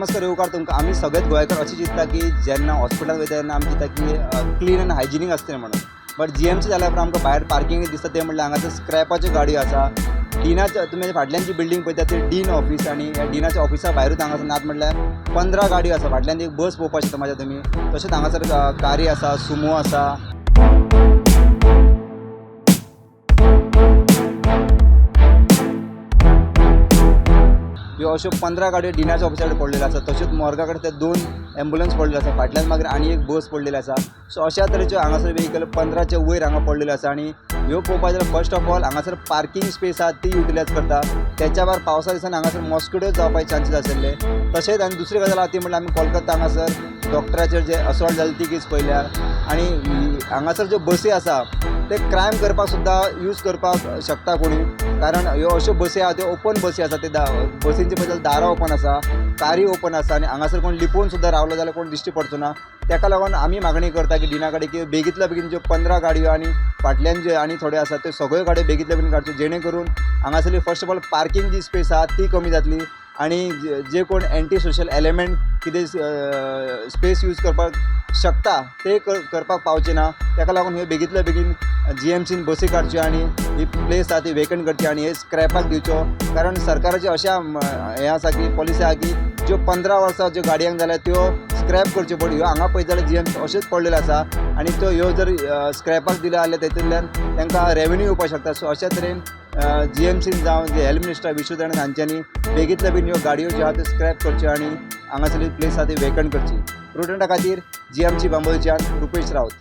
नमस्कार येवकार तुमकां. आमी सगळेच गोंयकार अशें चिंत्ता की जेन्ना हॉस्पिटलान वयता तेन्ना आमी चिंत्ता की क्लीन आनी हायजिनीक आसतलें म्हणून. बट जीएमसी जाल्या उपरांत आमकां भायर पार्किंग दिसता तें म्हणल्यार हांगासर स्क्रॅपाच्यो गाडयो आसा. डिनाच्या तुमी फाटल्यान जी बिल्डींग पळयता ती डीन ऑफीस आनी ह्या डिनाच्या ऑफिसा भायरूच हांगासर नात म्हणल्यार 15 गाडयो आसा. फाटल्यान एक बस पळोवपाक शकता म्हाज्या तुमी. तशेंच हांगासर कारी आसा, सुमो आसा. ह्यो अश्यो 15 गाडयो डिनाच्या ऑफिसा कडेन पडलेल्यो आसा. तशेंच मोर्गा कडेन ते 2 एम्बुलन्स पडलेल्यो आसा. फाटल्यान मागीर आनी एक बस पडलेली आसा. सो अशा तरेच्यो हांगासर वेहिकल 15च्या वयर हांगा पडलेल्यो आसा. आनी ह्यो पळोवपाक जाल्यार फर्स्ट ऑफ ऑल हांगासर पार्किंग स्पेस आहा ती युटिलायज करता. तेच्या भायर पावसा दिसांनी हांगासर मॉस्किटो जावपाचे चान्सीस आशिल्ले. तशेंच आनी दुसरी गजाल आहा ती म्हणल्यार आमी कोलकाता हांगासर डॉक्टराचेर जे असॉल्ट जाले ती केस पळयल्या. आनी हांगासर ज्यो बसी आसा ते क्रायम करपाक सुद्दां यूज करपाक शकता कोणी, कारण ह्यो अश्यो बसी आहा त्यो ओपन बसी आसा. ते बसींचे बद्दल दारां ओपन आसा, कारी ओपन आसा आनी हांगासर कोण लिपोवन सुद्दां रावलो जाल्यार कोण दिश्टी पडचो ना. तेका लागून आमी मागणी करता की डिना कडेन की बेगींतल्या बेगीन ज्यो 15 गाडयो आनी फाटल्यान ज्यो आनी थोड्यो आसा त्यो सगळ्यो गाडयो बेगींतल्या बेगीन काडच्यो, जेणे करून हांगासरली फर्स्ट ऑफ ऑल पार्किंग जी स्पेस आहा ती कमी जातली आनी जे कोण एंटी सोशल एलिमेंट कितें स्पेस यूज करपाक शकता ते करपाक पावचे ना. तेका लागून ह्यो बेगींतल्या बेगीन जीएमसीन बसी काडच्यो आनी ही प्लेस आहा ती वेकंट करची आनी हे स्क्रॅपाक दिवच्यो. कारण सरकाराची अशा हें आसा की पॉलिसी आहा की ज्यो 15 वर्सां ज्यो गाडयांक जाल्यार त्यो स्क्रॅप करच्यो, बट ह्यो हांगा पळयत जाल्यार जीएमसी अश्योच पडलेल्यो आसा आनी त्यो ह्यो जर स्क्रॅपाक दिल्यो जाल्यार तेतूंतल्यान तांकां रेवेन्यू येवपाक शकता. सो अशा तरेन जीएमसीन जावं जे हेल्थ मिनिस्टर विश्वजीत राणे हांच्यांनी बेगींतल्या बेगीन ह्यो गाडयो ज्यो आहा त्यो स्क्रॅप करच्यो आनी हांगासरली प्लेस आहा ती वेकंट करची. प्रुडंटा खातीर जीएमसी बांबोळच्यान रुपेश राऊत.